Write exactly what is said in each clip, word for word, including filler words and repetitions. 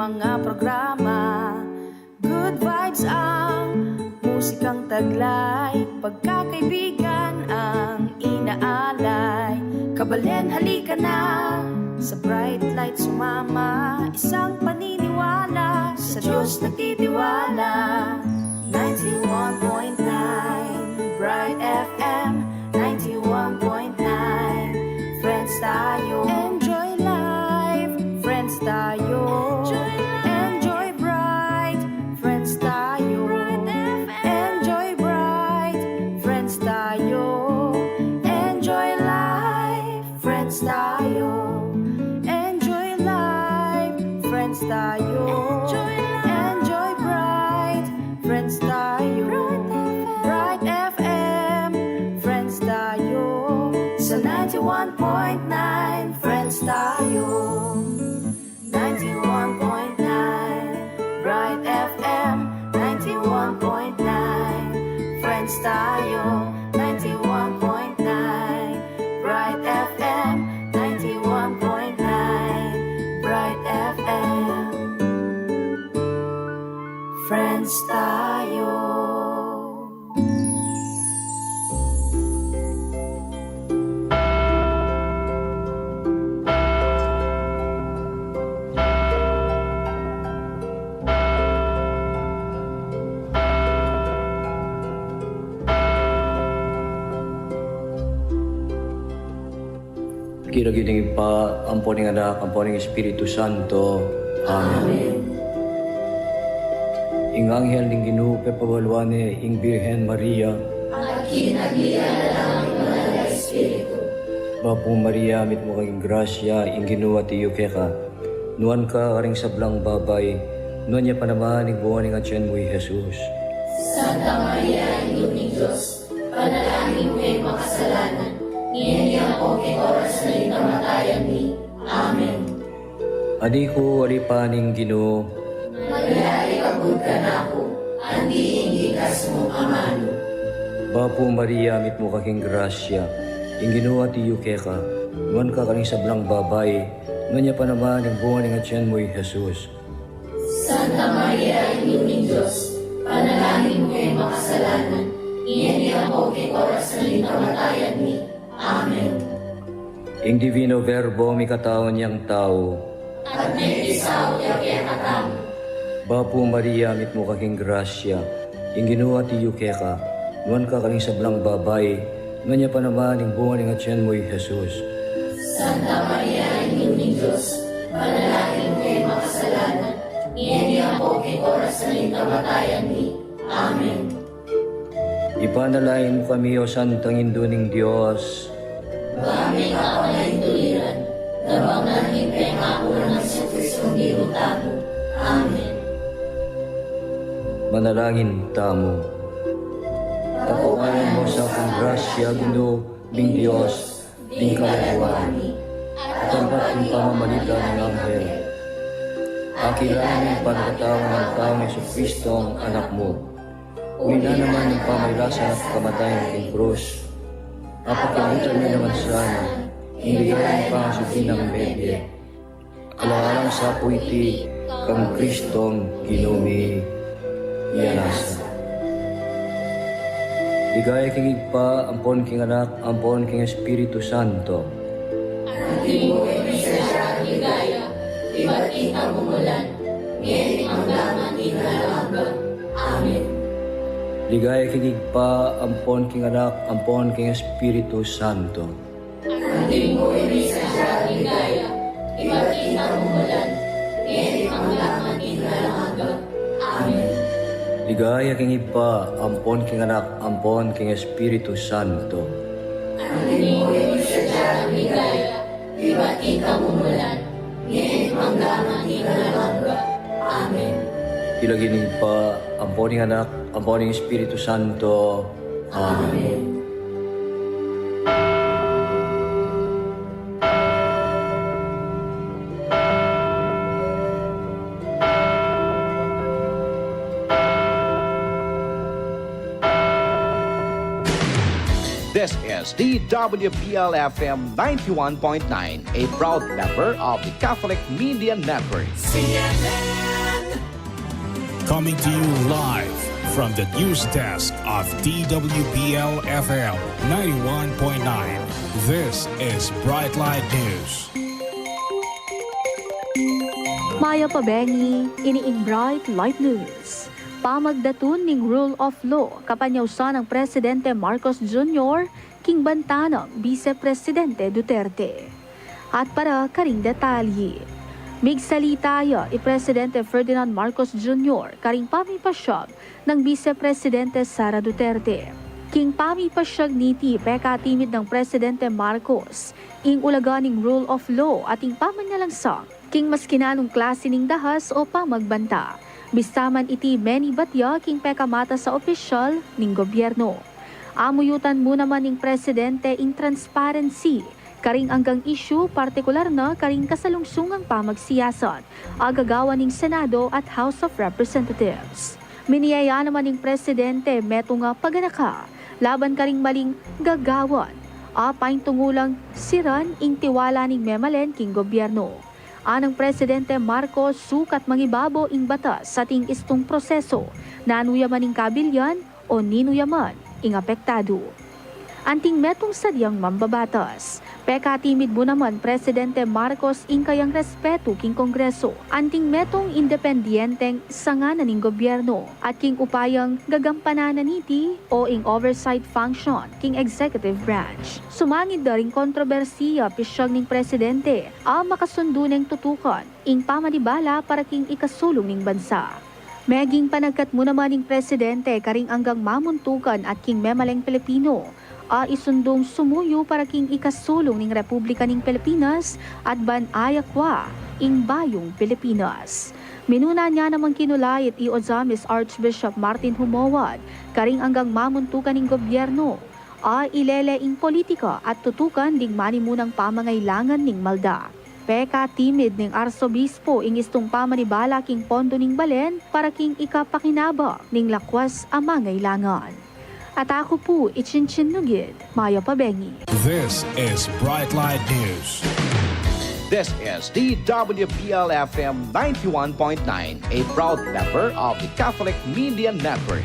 Mga programa, good vibes ang musikang taglay, pagkakaibigan ang inaalay. Kabalen, halika na sa Bright Light sumama, isang paniniwala sa Diyos nagtitiwala. Ninety-one point nine Bright F M, ninety-one point nine, friends tayo. Enjoy life, friends tayo. Enjoy bright, friends tayo. Enjoy bright, friends tayo. Enjoy life, friends tayo. Enjoy life, friends tayo. Enjoy bright, friends tayo. Bright F M, friends tayo. Sa ninety-one point nine, friends tayo. Ninety-one point nine Bright F M, ninety-one point nine, friends tayo. Ninety-one point nine Bright F M, ninety-one point nine Bright F M, friends tayo. King lagyu ning Ibpa, ampo ning Anak, ampo ning Espiritu Santo. Amen. Amen. Ing anghel ning Ginu pepabaluan ne ing Birhen Maria. At kinagli ya na la ning Banal a Espiritu. Bapu Maria, mitmu ka king grasya, ing Ginu atiu keka. Nuan ka karing sablang babai, nuan ya pa naman ing bunga ning atian mu, i Jesus. Santa Maria, Indu ning Dios, panalangin mu kaming makasalanan, ngeni ampo king oras ning kamatayan mi. Amen. Ani ku, ali pa ning Ginu. Maria, ikabud ka kanaku, anti ing bikas mu amanu. Bapu Maria, mitmu ka king grasya, ing Ginu atiu keka, nuan ka karing sablang babai, nuan ya pa naman ing bunga ning atian mu, i Jesus. Santa Maria, Indu ning Dios, panalangin mu kaming makasalanan, ngeni ampo king oras ning kamatayan mi. Amen. Ing Divino Verbo mikatau na yang tau. At mekisaut ya kekatamu. Bapu Maria, mitmu ka king grasya, ing Ginu atiu keka, nuan ka karing sablang babai, nuan ya pa naman ing bunga ning atian mu, i Jesus. Santa Maria, Indu ning Dios, panalangin mu kaming makasalanan, ngeni ampo king oras ning kamatayan mi. Amen. Ipanalangin mu kami, O Santang Indu ning Dios. Ba ming kapamalinduliran, nabang na ning pengaku nang Jesucristo Ginu tamu. Amen. Manalangin tamu. Tapukan mu sa king grasya, Ginu ming Dios, ding kalaguan mi, at ampat king pamamalit ning anghel. Akilala ning pangatawa ning taung Jesucristo, ing Anak mu. Uling naman ning pamagdusa at kamatayan king krus, apakilangutan mi naman sana ing ligaya ning pangasubli nang mebie. Alang-alang sa pu iti kang Kristong Ginu mi. Nia na sa. Ligaya king Ibpa, ampon king Anak, ampon king Espiritu Santo. Antimo ing sadya nang ligaya, ibat king kamumulan, ngeni at angga man king alang angga. Amen. Ligaya king Ibpa, ampon king Anak, ampon king Espiritu Santo. Antimo ing sadya nang ligaya, ibat king kamumulan, ngeni at angga man king alang angga. Amen. Ligaya king Ibpa, ampon king Anak, ampon king Espiritu Santo. Antimo ing sadya nang ligaya, ibat king kamumulan, ngeni at angga man king alang angga. Amen. King lagyu ning Ibpa, ampon ning Anak, ampon ning Espiritu Santo. Amen. Is D W P L F M ninety-one point nine, a proud member of the Catholic Media Network. Coming to you live from the news desk of D W P L F M ninety-one point nine. This is Bright Light News. Mayap a bengi, ini ing Bright Light News. Pamagdatun ning rule of law, kapanyausan nang Presidente Marcos Junior king banta nang Bise Presidente Duterte. At para karing detalye, migsalita ya i Presidente Ferdinand Marcos Junior karing pamipasyag nang Bise Presidente Sara Duterte. King pamipasyag niti, pekatimid nang Presidente Marcos ing ulaga ning rule of law at ing pamanyalansang king maski nanung klase ning dahas o pamagbanta, bista man iti menibat ya king pekamatas a opisyal ning gobyerno. Amuyutan mu naman ning Presidente ing transparency karing anggang isyu, partikular na karing kasalungsungang pamagsiyasat a gagawan ning Senado at House of Representatives. Minie ya naman ning Presidente metung a paganaka laban karing maling gagawan a paintungulang siran ing tiwala ning memalen king gobyerno. Anang Presidente Marcos, sukat mangibabo ing batas ating istung proseso, nanu ya man ing kabilyan o ninu ya man ing apektadu. Anting metung sadyang mambabatas, pekatimid mu naman Presidente Marcos ing kayang respetu king Kongreso. Anting metung independienteng sanga na ning gobyerno at king upayang gagampanan na niti o ing oversight function king executive branch. Sumangid da ring kontrobersiya pisyag ning Presidente a makasundu neng tutukan ing pamanibala para king ikasulung ning bansa. Meging panagkat mu naman ning Presidente karing anggang mamuntukan at king memaleng Pilipino a isundung sumuyu para king ikasulung ning Republika ning Pilipinas at ban ayakwa ing bayung Pilipinas. Minuna ne namang kinulait i Ozamis Archbishop Martin Humowad karing anggang mamuntukan ning gobyerno a ilele ing politika at tutukan ding manimunang pamangailangan ning malda. Pekatimid ning Arsobispo ing istung pamanibala king pondo ning balen para king ikapakinabang ning lakwas a mangailangan. At aku pu i Chinchin Nugid, mayap a bengi. This is Bright Light News. This is D W P L F M ninety-one point nine, a proud member of the Catholic Media Network.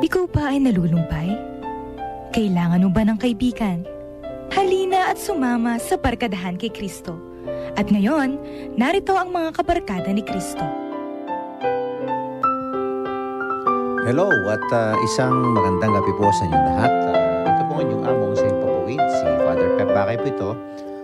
Ikaw ba ay nalulumpay? Kailangan mo ba ng kaibigan? Halina at sumama sa Barkadahan kay Kristo. At ngayon, narito ang mga kabarkada ni Kristo. Hello, at ah, isang magandang gabi po sa inyong lahat. Ah, ito po ang inyong among sa inyong pabuwid, si Father Pep Bakay po ito,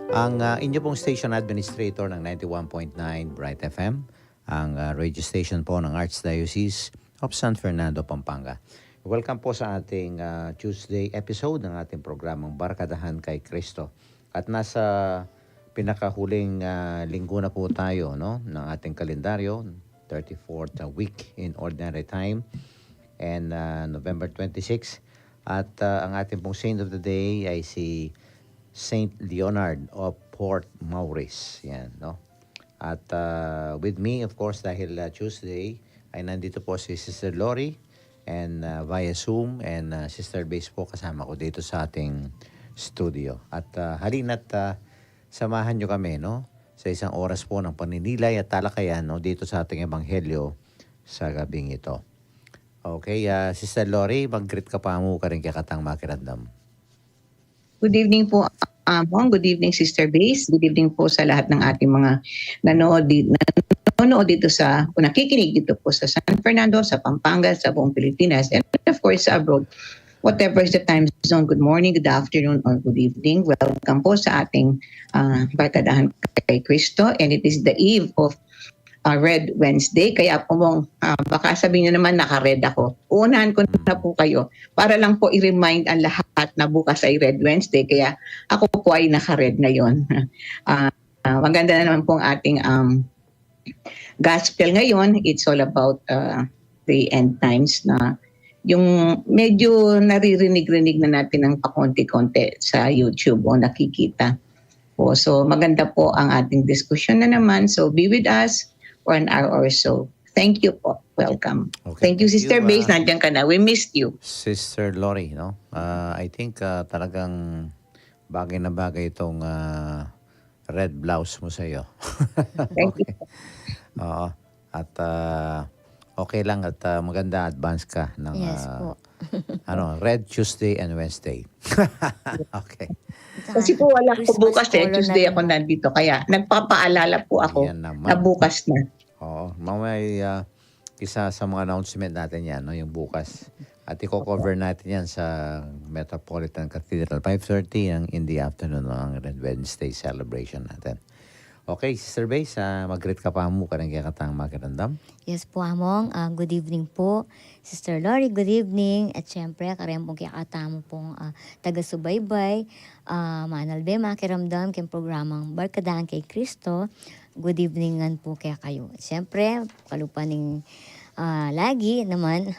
ang ah, inyo pong station administrator ng ninety-one point nine Bright F M, ang ah, radio station po ng Archdiocese of San Fernando, Pampanga. Welcome po sa ating ah, Tuesday episode ng ating programang Barkadahan kay Kristo. At nasa pinakahuling ah, linggo na po tayo, no, ng ating kalendaryo, thirty-fourth week in ordinary time, and ah, November twenty-six. At ah, ang ating pong saint of the day ay si Saint Leonard of Port Maurice. Yan, no? At ah, with me, of course, dahil ah, Tuesday, ay nandito po si Sister Lori and ah, via Zoom, and ah, Sister Base po kasama ko dito sa ating studio. At ah, halina't ah, samahan nyo kami, no, sa isang oras po ng paninilay at talakayan, no, dito sa ating ebanghelyo sa gabing ito. Okay, ah, Sister Lori, mag-greet ka pa mu karing kekatang makiramdam. Good evening po, Among. Good evening, Sister Base. Good evening po sa lahat ng ating mga nanonood, di, nanonood dito sa, o nakikinig dito po sa San Fernando, sa Pampanga, sa buong Pilipinas, and of course, sa abroad. Whatever is the time zone, good morning, good afternoon, or good evening. Welcome po sa ating ah, Barkadahan kay Kristo. And it is the eve of ah, Red Wednesday. Kaya po mong, ah, baka sabihin nyo naman naka-red ako. Uunahan ko na po kayo para lang po i-remind ang lahat na bukas ay Red Wednesday. Kaya ako po ay naka-red ngayon. Ah, ah, maganda na naman pong ating um, gospel ngayon. It's all about uh, the end times na yung medyo naririnig-rinig na natin ng pakonti-konti sa YouTube o nakikita. Po. So maganda po ang ating diskusyon na naman. So be with us for an hour or so. Thank you po. Welcome. Okay, thank you, thank you, Sister Bass. Ah, nandiyan ka na. We missed you. Sister Lori, no? Ah, I think, ah, talagang bagay na bagay itong, ah, red blouse mo sa iyo. Thank you. Okay. Oo. At, ah, okay lang at, ah, maganda, advance ka ng, yes, ah, po, ano, Red Tuesday and Wednesday. Okay. Kasi po wala po Christmas bukas eh, color na Tuesday rin ako po nandito. Kaya nagpapaalala po ako. Yan naman. Na bukas na. Oo, mamaya, ah, isa sa mga announcement natin yan, no, yung bukas. At i-cover natin yan sa Metropolitan Cathedral, five thirty ng, in the afternoon, no, ang Red Wednesday celebration natin. Okay, Sister Bass, ah, mag-greet ka pa mu kareng kekatang makiramdam. Yes po, Among. Ah, good evening po, Sister Lori. Good evening. At syempre, kareng pong kekatamu pong, ah, taga-subaybay, ah, manalbe makiramdam keng programang Barkadahan kay Kristo. Good evening ngan po kekayu. At syempre, kalupa ning, ah, lagi naman,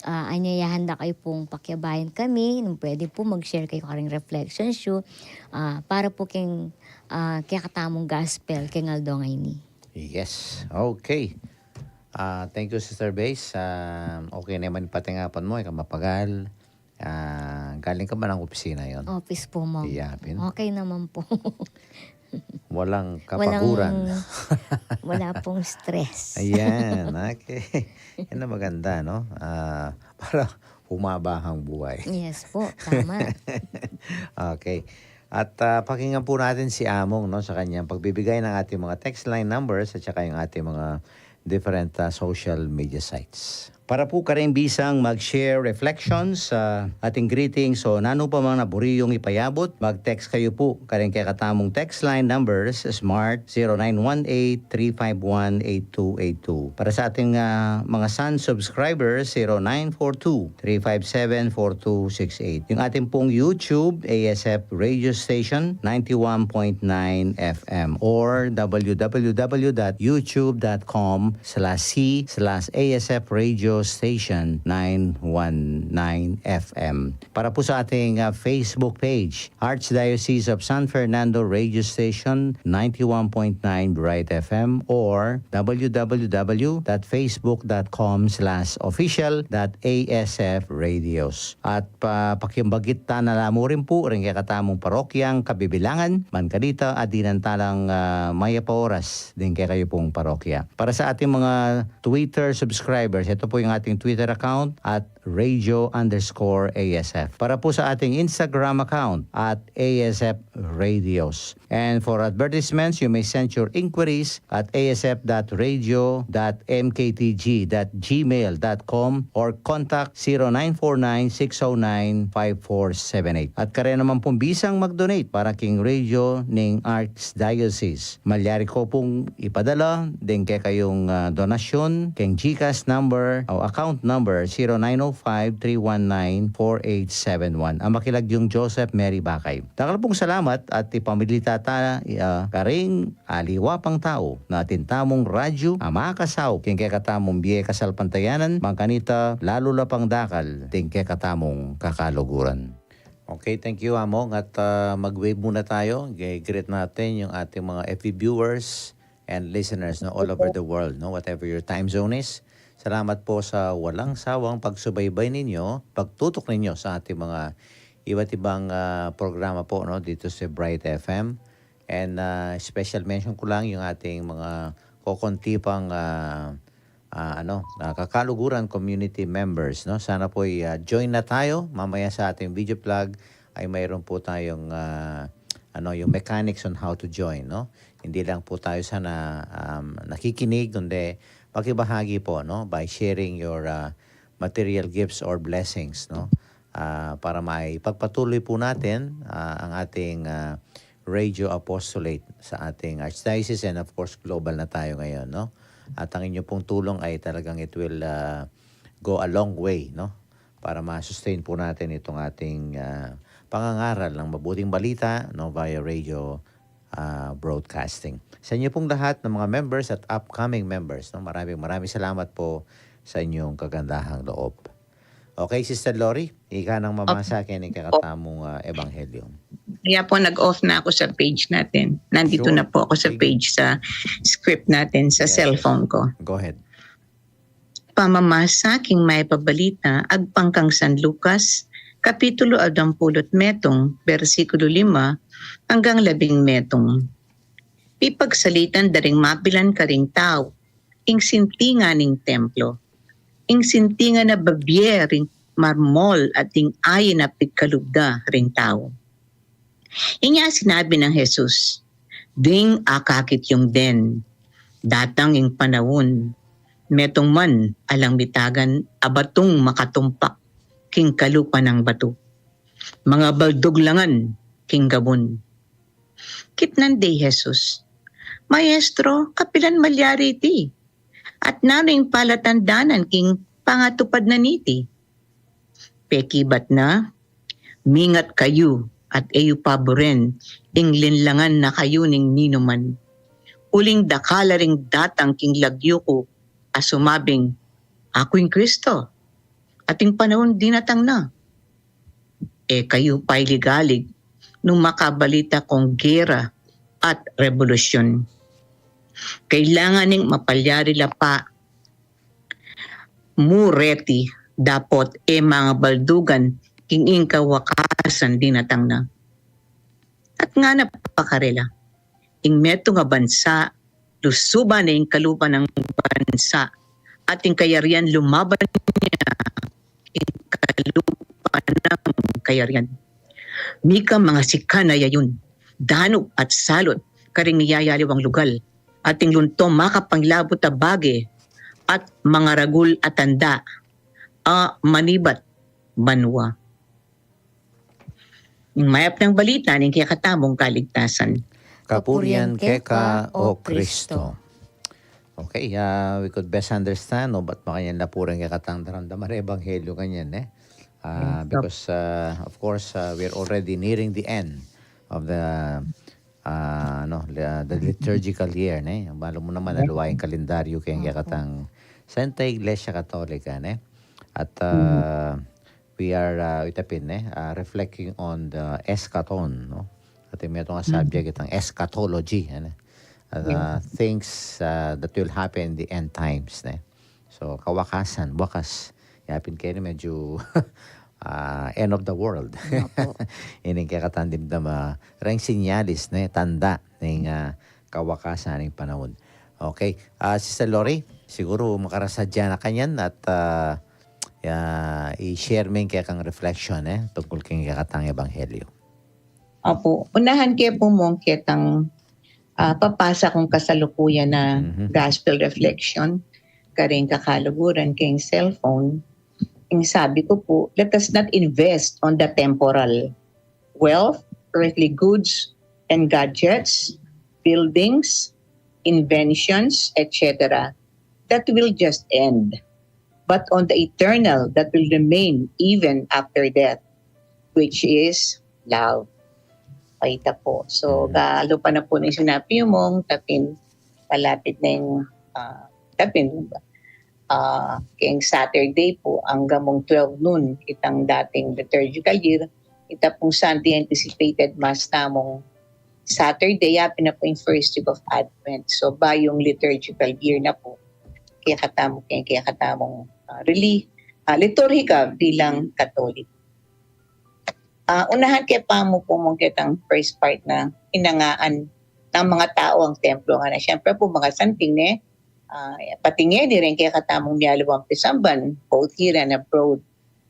ah, anyayahan da kayu pong pakiabayan kami, nung pwede po mag-share kayu kareng reflections yu, ah, para po keng, ah, kekatamung gospel keng aldo ngeni. Yes. Okay. Ah, thank you, Sister Bass. Ah, okay naman patingapan mo, e ka mapagal. Ah, galing ka ba ng opisina yon? Office po, Ma'am. Iya, pin. Okay naman po. Walang kapaguran. Walang, wala pong stress. Ayan, okay. Yan ang maganda, no? Ah, para humaba ang buhay. Yes po, tama. Okay. At, ah, pakinggan po natin si Among, no, sa kanyang pagbibigay ng ating mga text line numbers at saka yung ating mga different, ah, social media sites. Para po kareng bisang mag-share reflections sa ating greetings o nanu pa mang naburi yung ipayabut, mag-text kayu po kareng kekatamung text line numbers, Smart, zero nine one eight, three five one, eight two eight two. Para sa ating, ah, mga Sun subscribers, zero nine four two, three five seven, four two six eight. Yung ating pong YouTube, A S F Radio Station, ninety-one point nine F M, or w w w dot youtube dot com slash c slash A S F Radio Station nine one nine F M. Para po sa ating, ah, Facebook page, Archdiocese of San Fernando Radio Station, ninety-one point nine Bright F M, or w w w dot facebook dot com slash official dot A S F radios. At pa-, pakimbagit ta na la mu rin po ring kekatamung parokyang kabibilangan, man kanita, adinan ta lang, ah, mayap a oras deng kekayu pong parokya. Para sa ating mga Twitter subscribers, ito po yung ating Twitter account, at radio underscore A S F. Para po sa ating Instagram account, at A S F Radios. And for advertisements, you may send your inquiries at A S F dot radio dot M K T G dot gmail dot com or contact zero nine four nine, six oh nine, five four seven eight. At kare naman pong bisang mag-donate para king radio ning Archdiocese, malyari ko pong ipadala deng kekayung, ah, donasyon keng GCash number o account number zero nine oh five, three one nine, four eight seven one. Ang makilagyung Joseph Mary Bakay. Dakal pong salamat at ipamilita ta, ah, karing aliwa pang tau na atin tamung radyo a makasaup king kekatamung bie kasalpantayanan, mang kanita lalu la pang dakal ding kekatamung kakaluguran. Okay, thank you, Among. At, ah, mag-wave muna tayo. Ge-, greet natin yung ating mga F B viewers and listeners, no, all over the world, no, whatever your time zone is. Salamat po sa walang sawang pagsubaybay ninyo, pagtutok ninyo sa ating mga iba't ibang, ah, programa po, no, dito sa Bright F M. And, ah, special mention ko lang yung ating mga kokonti pang, ah, ah, ano, ah, kakaluguran community members, no? Sana po ay, ah, join na tayo. Mamaya sa ating video vlog ay mayroon po tayong, ah, ano, yung mechanics on how to join, no? Hindi lang po tayo sana, um, nakikinig, kundi makibahagi po, no? By sharing your, ah, material gifts or blessings, no? Ah, para maipagpatuloy po natin, ah, ang ating, ah, radio apostolate sa ating archdiocese, and of course, global na tayo ngayon, no? At ang inyo pong tulong ay talagang it will, ah, go a long way, no? Para ma-sustain po natin itong ating, ah, pangangaral ng mabuting balita, no, via radio, ah, broadcasting. Sa inyo pong lahat ng mga members at upcoming members, no, maraming, maraming salamat po sa inyong kagandahang loob. Okay, Sister Lori, ika nang mamasa keng kekatamung, ah, ebanghelyo. Kaya po, nag-off na ako sa page natin. Nandito na po ako sa page, sa script natin, sa cellphone ko. Go ahead. Pamamasa king Mayap a Balita agpang kang San Lucas, Kapitulo aduang pulu't metung, bersikulu lima anggang labing metung. Pipagsalitan da ring mapilan karing tau ing sintingan ning templo, ing sintingan a babie ring marmol at ing ayin a pigkalub da ring tau. Inya sinabi nang Jesus, "Ding akakit yung den, datang ing panaun, metung man alang mitagan a batung makatumpak king kalupa nang batu, mangabaldug la ngan king gabun." Kitnan de i Jesus, "Maestro, kapilan malyari iti? At nanu ing palatandanan king pangatupad na niti?" Pekibat na, "Mingat kayu at e yu paburen ing linlangan na kayu ning ninuman. Uling dakal la ring datang king lagyu ku a sumabing, 'Aku ing Kristo, at ing panaun dinatang na.' E kayu pailigalig nung makabalita kung gera at rebolusyun. Kailangan ning mapalyari la pa mu reti, dapot e mangabaldugan king ing kawakasan dinatang na." At ngana pa karela, "Ing metung a bansa, lusuban ne ing kalupa nang bansa, at ing kayarian lumaban ne ing kalupa nang kayarian. Mika mangasikan a yayun, danup at salut karing miyayaliwang lugal, at ing lunto makapanglabut a bage, at mangaragul a tanda a manibat banua." Ing mayap nang balita ning kekatamung kaligtasan. Kapurian keka, O Kristo. Okay, uh, we could best understand, no, ba't makanyan la pu ring kekatang daramdaman a ebanghelyo kanyan, eh? Uh, because, uh, of course, uh, we're already nearing the end of the, uh, no, the, the liturgical year, ne? Balu mu naman, aliwa ing kalendaryo keng kekatang Santa Iglesia Katolika, ne? At, uh, we are, uh, ita pin, eh, uh, reflecting on the eschaton, no? At metung a subject itang eschatology, ano? At, uh, things, uh, that will happen in the end times, ne? So, kawakasan, wakas. Yapin keni medyo, uh, end of the world. Ining kekatang dimdam, uh, reng sinyalis, ne? Tanda ning, uh, kawakasan ning panaun. Okay. Uh, Sister Lori, siguru makarasadya na kanyan at, uh, ya, i-share me ing kekang reflection, eh, tungkul keng kekatang ebanghelyo. Opu, unahan ke pu mung ketang, ah, papasa kung kasalukuyan a gospel reflection karing kakaluguran keng cellphone. Ing sabi ku pu, let us not invest on the temporal wealth, earthly goods and gadgets, buildings, inventions, et cetera, that will just end, but on the eternal that will remain even after death, which is love. Ay, ita pu. So, kalupa na pu ning sinabi mung, tapin, malapit na ing, ah, tapin, ah, keng Saturday pu, angga mung twelve noon, itang dating liturgical year, ita pung Sunday anticipated Mass tamung Saturday, yapin na pu ing first week of Advent. So, bayung liturgical year na pu. Kekatamu, keng kekatamung, ah, reli-, ah, liturhika bilang Katoliko. Ah, unahan ke pa mu pu mung ketang first part na hinangaan ng mga tao ang templo, ngana. Siyempre pu, mga santing, ne, ah, pati ngeni ring kekatamung miyaliwang pisamban, both here and abroad.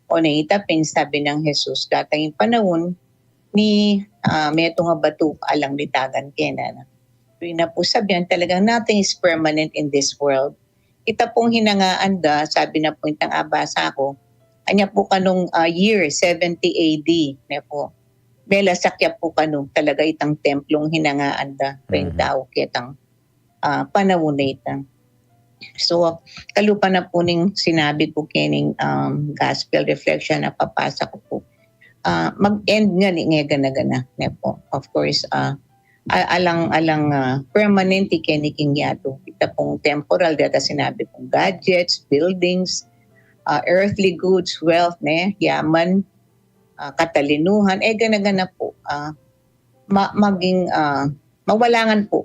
O neng ita pin, sabi nang Jesus, datang ing panaun ni, ah, metung a batu alang litagan kena, ne. Ina pu, sabian, talagang nothing is permanent in this world. Ita pung hinangaan da, sabi na pu itang abasa ku, anya pu kanung, ah, year seventy A D, ne pu. Melasak ya pu kanu talaga itang templung hinangaan da ring tau ketang, ah, panaun a ita. So, kalupa na pu ning sinabi ku kening, um, gospel reflection a papasa ku pu, ah, mag-end ngeni ing e gana-gana, ne pu. Of course, ah, a-, alang, alang, ah, permanente keni king yatu. Ita pung temporal, deta sinabi kung gadgets, buildings, ah, earthly goods, wealth, ne, yaman, ah, katalinuhan, e gana-gana pu, ah, ma-, maging, ah, mawala ngan pu.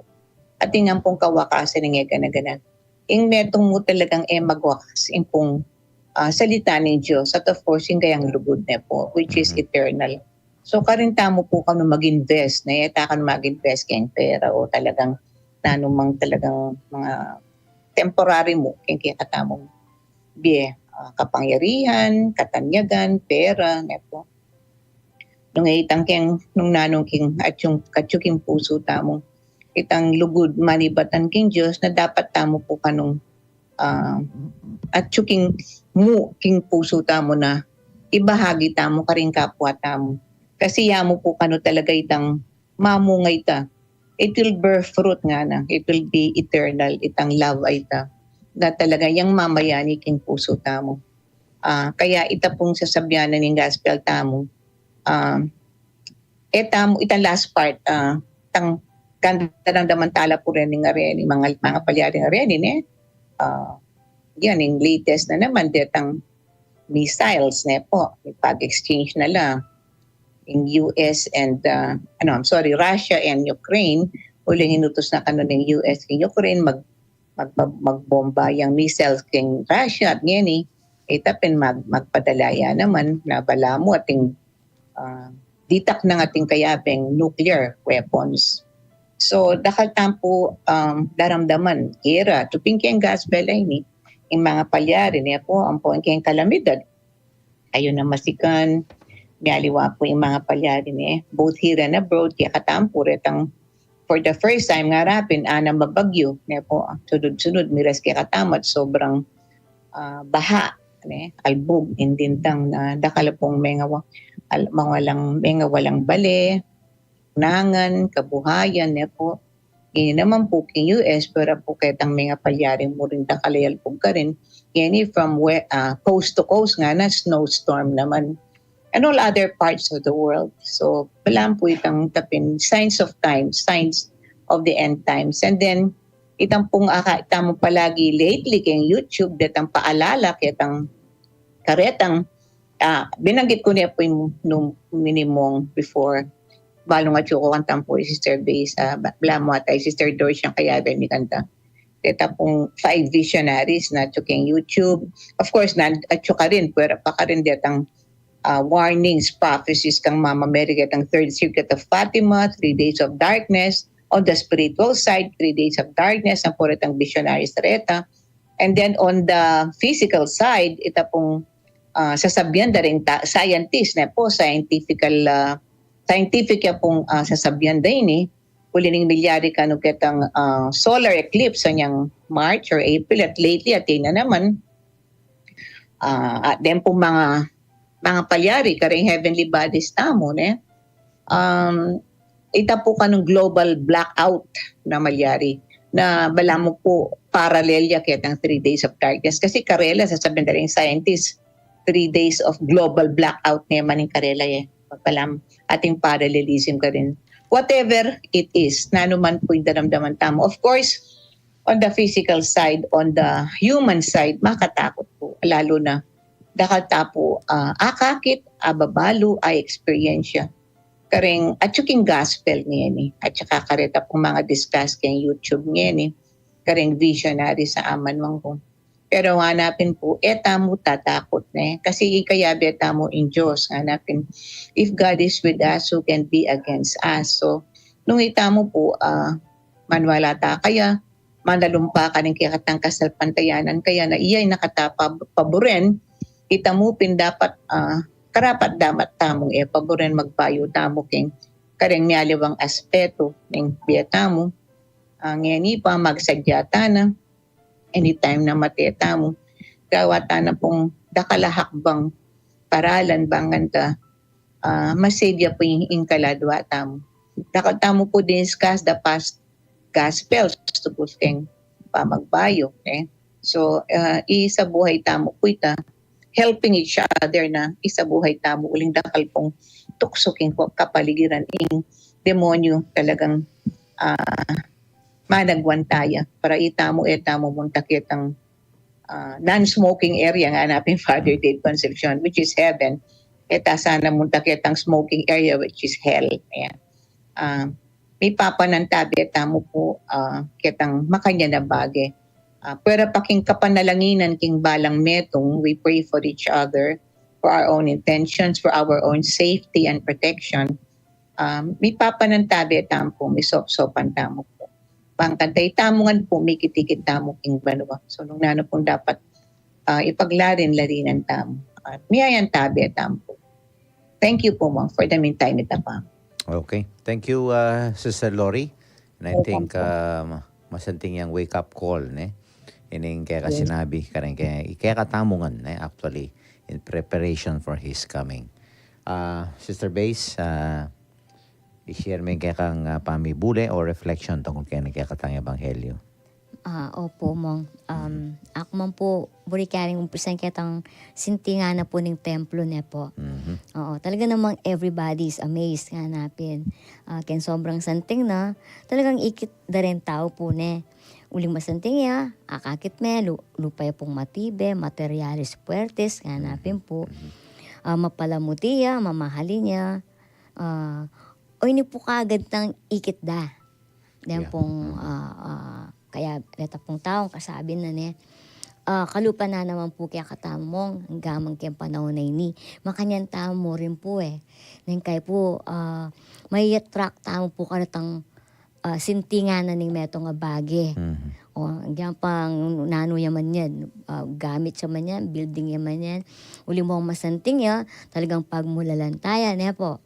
Atin ngan pung kawakasan ing e gana-gana. ing metung mu talagang e magwakas, ing pung, ah, salita ning Diyos, at of course, ing kayang lugud ne po, which is eternal. So, karin tamu po kanu mag-invest, ne? E ta kanu mag-invest keng pera o talagang nanumang talagang mga temporary mu, keng kekatamu bie, ah, kapangyarihan, katanyagan, pera, ne po. Nung itang keng, nung nanung keng, atyu, atyu keng pusu tamu. Itang lugud manibatan keng Diyos na dapat tamu po kanung, ah, atyu keng mu, keng pusu tamu na ibahagi tamu karing kapwa tamu. Kasi ya mu po kanu talaga itang mamunga ita. It will bear fruit ngana. It will be eternal. Itang love a ita. Na talaga yang mamayani keng pusu tamu. Ah, kaya ita pung sasabian na ning gospel tamu. Ah, e tamu, itang last part, ah, tang ganda ng damantala po rin ning areni, mga, mga palyaring areni, ne? Ah, yan, yung latest na naman, detang missiles, ne po? Pag-exchange na lang. Yung U S and, ah, ano, I'm sorry, Russia and Ukraine, uling inutos na kanu ning U S keng Ukraine, mag, mag, magbomba yang missiles keng Russia at ngeni, ita pin mag, magpadalaya naman na balamu ating, ah, ditak ng ating kayabeng nuclear weapons. So, dakal tamu po, um, daramdaman, gera, atyu pin keng gospel a ini, ing mga palyari, ne po, ampo ing keng kalamidad. Ayun na masikan, mialiwa po ing mga palyari, ne, both here and abroad, kekatamu po retang for the first time ngara pin, anam a bagyu, ne po, sunod-sunod, miras kekatamu at sobrang, ah, baha, ne, albug, ing dintang na dakal pung mengawa-, al-, mengawalang, mengawalang bale, nangan, kabuhayan, ne po. Ini naman po keng U S, pero po ketang mga palyari mu rin dakal a albug karin. Ngeni from we-, ah, coast to coast ngana, snowstorm naman. And all other parts of the world. So, balamu po itang tapin, signs of times, signs of the end times. And then, itang pung aka, ita mu palagi lately keng YouTube, detang paalala, ketang karetang, ah, binanggit ku ne po ing nung minimong before. Balu atyu ku kanta pu i Sister Besa, ba-, balamu ata i Sister Doris yang kayabe mi kanta. Deta pung five visionaries na atyu keng YouTube. Of course, na atyu karin, pwera pa karin detang, ah, warnings, prophecies kang Mama Mary, detang Third Circuit of Fatima, Three Days of Darkness, on the spiritual side, Three Days of Darkness, ang pwera tang visionaries reta. And then on the physical side, ita pung, ah, sasabian da ring ta-, scientist, ne po, scientifical, ah, scientific ya pung, ah, sasabian da ini, uli ning milyari kanu ketang, ah, solar eclipse anyang March or April, at lately, atin na naman, ah, at den pung mga, mga palyari, karing heavenly bodies tamu, ne? Um, ita pu kanung global blackout na malyari, na balamu pu paralel ya ketang Three Days of Darkness. Kasi karela, sasabian da ring scientists, three days of global blackout ne man ing karela, e. Balamu atin parallelism karin. Whatever it is, nanu man pu ing daramdaman tamu. Of course, on the physical side, on the human side, makatakut pu. Lalu na, dakal ta pu, ah, akakit, ababalu, a-experience ya. Karing, atyu king gospel ngeni, at saka kareta pung mga discuss keng YouTube ngeni, karing visionary sa aman man ku. Pero ngana pin pu, e tamu tatakut, ne? Kasi kayabe tamu ing Diyos, ngana pin, "If God is with us, who can be against us?" So, nung ita mu pu, ah, maniwala ta kaya, manalumpa karing kekatang kasalpantayanan kaya na iya ing nakatapaburen, ita mu pin dapat, ah, karapat-dapat tamung e paburen magbayu tamu keng karing mialiwang aspetu ning bie tamu. Ah, ngeni pa, magsadya ta na, anytime na mate tamu, gawa ta na pung dakal a hakbang paralan bang nganda, ah, ma-save ya pu ing, ing kaladwa tamu. Dakal tamu pu diniscuss the past gospels tungkul keng pamagbayu, e. So, ah, isabuhay tamu pu ita, helping each other na isabuhay tamu uling dakal pung tuksu keng kapaligiran ing demonyu talagang, ah, managwan taya. Para ita mu, e tamu munta ketang, ah, non-smoking area ngana pin Father Dave Concepcion, which is heaven. E ta sana munta ketang smoking area, which is hell. Ayan. Ah, mipapanantabe tamu pu, ah, ketang makanyan a bage. Ah, pwera pa king kapanalanginan king balang metung, we pray for each other, for our own intentions, for our own safety and protection. Um, mipapanantabe tamu pu, misopsopan tamu pu. Bang kanita itamu ngan pu, mikit-ikit tamu king banua. So, nung nanu pung dapat, ah, ipaglarin-larinan tamu. At miyayantabe tamu pu. Thank you pu, Mong, for the meantime, ita pa. Okay. Thank you, uh, Sister Lori. And I think, um, masanting yang wake-up call, ne? Ining keka sinabi, kareng ke, keka tamu ngan, ne? Actually, in preparation for His coming. Uh, Sister Base, uh, i-share me kekang, uh, pamibule o reflection tungkol keni kekatang ebanghelyo. Ah, opo, Mong. Um, aku man pu, buri karing umpisan ketang sintingan na pu ning templo, ne po. Oo, talaga namang everybody is amazed, ngana pin. Ah, ken sobrang santing na, talagang ikit da ring tau pu, ne. Uling masanting ya, akakit me, lu-, lupa ya pung matibe, materyales puertes, ngana pin pu. Ah, mapalamuti ya, mamahalin ya. Ah, o ini pu kagad tang ikit da. Deng pung, ah, ah, kaya reta pung taung kasabi na ne, ah, kalupa na naman pu kekatamu, Mong, angga man keng panaun a ini. Makanyan tamu rin pu e. Neng kai pu, ah, mai-attract tamu pu karetang, ah, sintingan na ning metung a bage. O, anggang pang nanu ya man yan, ah, gamit ya man yan, building ya man yan. Uli mong masanting ya, talagang pagmulalan taya, ne po.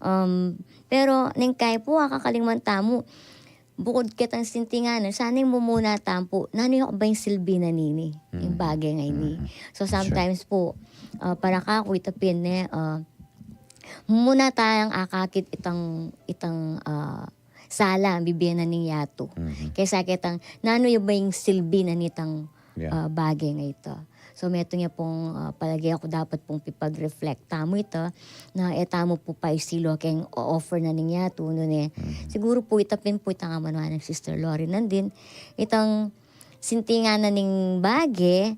Um, pero neng kai pu, akakaling man tamu, bukud ketang sintingan, sana ing mumuna tamu pu, nanu ya ba ing silbi na nini, ing bage ngeni. So sometimes pu, ah, para kaku ita pin ne, ah, mumuna tayang akakit itang, itang, ah, sala, bibie na ning yatu. Kesa ketang, nanu ya ba ing silbi na nitang ah, bage ngeni ita. So, metung ya pung, ah, palage aku dapat pung pipag-reflect tamu ita, na e tamu pu paisilu keng o-offer na ning yatu, nune. Siguru pu ita pin pu itang amanuan nang Sister Lori nandin, itang sintingan na ning bage,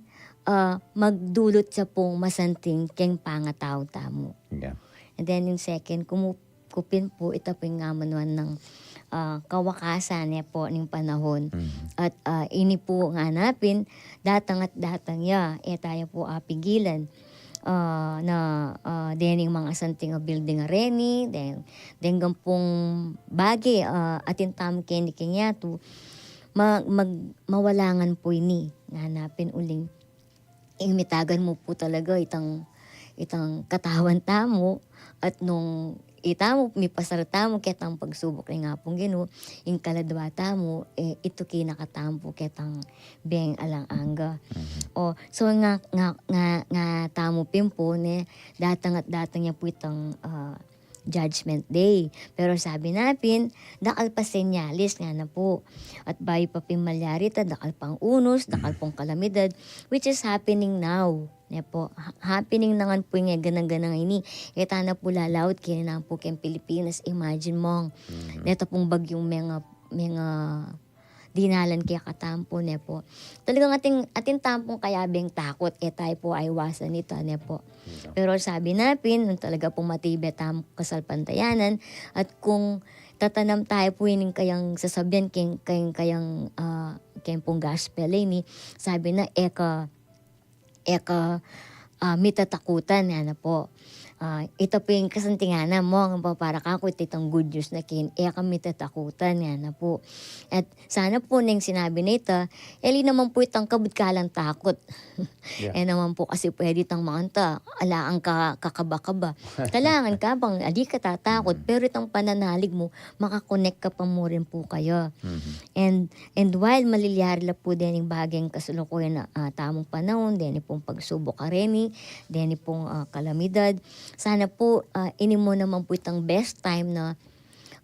ah, magdulut ya pung masanting keng pangatau tamu. And then, in second, kumu ku pin pu, ita pu ing amanuan nang, ah, kawakasan ne po ning panahun. At, ah, ini pu ngana pin, datang at datang ya, e taya pu apigilan. Ah, na, ah, dening mangasanting a building a reni, deng, deng gampung bage, ah, atin tamu keni keng yatu, ma-, mag-, mawalangan pu ini, ngana pin uling. Ing mitagan mu pu talaga itang, itang katawan tamu, at nung itamu, mipasar tamu ketang pagsubuk ning Apung Ginu, ing kaladwa tamu, e, ituki na katamu pu ketang beng alang angga. O, so nga, nga, nga, nga tamu pin pu, ne, datang at datang ya pu itang, ah, Judgment Day. Pero sabi na pin, dakal pa senyales, ngana pu. At bayu pa pin malyari ita, dakal pang unus, dakal pung kalamidad, which is happening now. Ne po, ha-, happening na ngan pu ing ganang-ganang ini. E ta na pu lalaut keni na pu keng Pilipinas, imagine mo. Neta pung bagyung menga, menga dinalan kekatamu pu, ne po. Talagang atin, atin tamu pung kayabeng takut, e taya pu aiwasan ita, ne po. Pero sabi na pin, nung talaga pung matibe tamu kasalpantayanan, at kung tatanam taya pu ining kayang sasabian, keng, keng kayang, ah, keng pung gospel ini, sabi na, e ka, e ka, ah, mitatakutan, ngana pu. Ah, ita pu ing kasantingan na, Mong, para kaku ita itang good news na keni, e ka mitatakutan, ngana pu. At sana pu neng sinabi na ita, e ali naman pu itang kabud kalang takut. E naman pu kasi pwede itang manganta, ala kang ka-, kakaba-kaba. Kailangan ka bang ali ka tatakut, pero itang pananalig mu, makakonek ka pa mu rin pu kaya. And And while malilyari la pu dening bageng kasalukuyan a, ah, tamung panaun, deni pung pagsubuk a reni, deni pung, ah, kalamidad, sana pu, ah, ini mu naman pu itang best time na,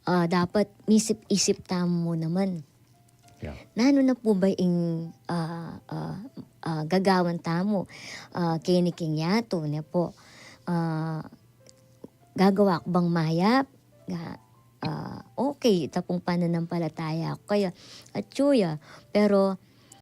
ah, dapat misip-isip tamu mu naman. Nanu na pu ba ing, ah, ah, ah, gagawan tamu, ah, keni king yatu, ne pu. Ah, gagawa ku bang mayap? Ga-, ah, okay, ita pung pananampalataya ku kaya, atyu ya. Pero,